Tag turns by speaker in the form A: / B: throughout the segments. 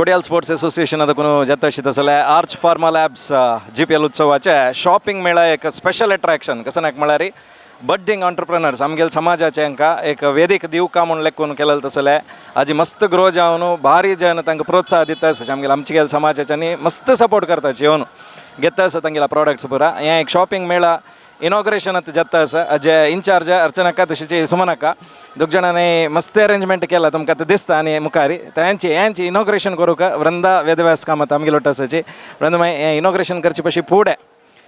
A: Kodiyal sports association देखून जाता अशी तसले आर्च फार्मा लॅब्स जीपीएल उत्सवाचे शॉपिंग मेळा एक स्पेशल एट्रॅक्शन कसं नाक म्हळ्यार बड्डींग ऑन्टरप्रेनर्स आमगेले समाजाचे हांकां एक वेदीक दिवका म्हूण लेखून केलेलें तसलें आजी मस्त ग्रो जावन भारी जन तांकां प्रोत्साह दिता आसा आमगेले आमचे समाजाचे आनी मस्त सपोर्ट करता येवन घेता आसा तांगेला प्रॉडक्ट्स पुरा. हें एक शॉपिंग मेळा इनॉग्रेशन आतां जाता आसा. हाजे इन्चार्ज अर्चनाका तशीच सुमनाका दोग जाणांनी मस्त अरेंजमेंट केला, तुमकां आतां दिसता. आनी मुखार तांची हेंची इनॉग्रेशन करूंक वृंदा वेदव्यास कामत आमगेलो आसाची. वृंदा, मागीर हें इनॉग्रेशन करचे पशी फुडें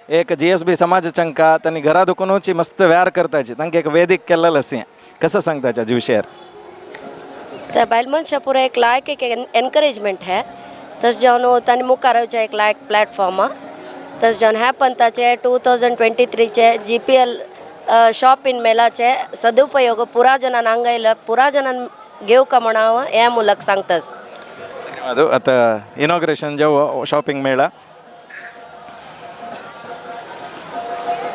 A: एक जीएसबी समाजाच्यांका तांणी घरा दुखूनच मस्त व्यार करताची, तांकां एक वेदीक केल्लें आसा, हें कसं सांगता हाजे विशयार?
B: तर बायल मनशां पुरो एक लायक एक एनकरेजमेंट है. तशें जावन तांणी मुखार येवचें एक लायक प्लॅटफॉर्म. तशें जावन ह्या पंथाचे 2023चे जीपीएल शॉपिंग मेलाचे सदुपयोग पुरा जणान हांगा पुरा जणान घेवका म्हण हांव हें मुलक सांगतास.
A: धन्यवाद. आतां इनॉग्रेशन जेव शॉपिंग मेळा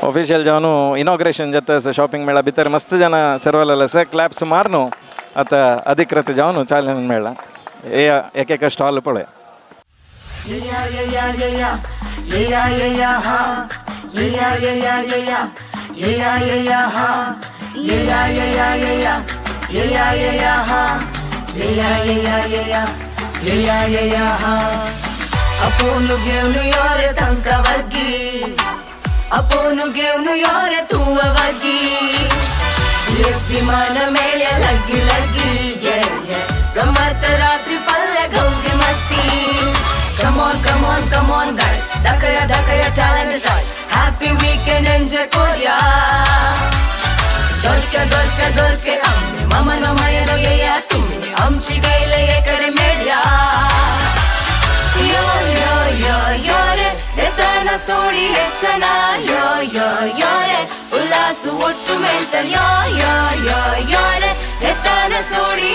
A: ऑफिशियल जावन इनॉग्रेशन जाता आसा. शॉपिंग मेळा भितर मस्त जाणां सर्वलेले आसा. क्लॅप्स मारनु आतां अधिकृत जावन चालन मेळ्ळा. हे एक एक स्टॉल पळय.
C: Yeah, yeah, yeah, ha. Yeah, yeah, yeah, yeah, yeah. Yeah, yeah, yeah, ha. Yeah, yeah, yeah, yeah, yeah. Yeah, yeah, yeah, ha. Yeah, yeah, yeah, yeah, yeah. Yeah, yeah, yeah, ha. अपोनु घेऊन योरे तांका वर्गी, अपोनु घेऊन योरे तू वर्गी. GSB मान मेळ्या लग्गी लग्गी, ये ये गमत रात्री पल्ले गौजी मस्ती. Come on, come on, come on, guys. Dakaya, dakaya, talent try. Happy weekend, enjoy Korea. दोरके दोरके दोरके आम्ही ममनो मयनो येया तुम्ही आमची गैले एकडे मेळ्या. यो यो यो यो रे येताना सोडी ಹೆಚ್ಚನ यो यो यो रे उल्लास ಒಟ್ಟು ಮೇಳ್ತ यो यो यो यो रे येताನ सोडी.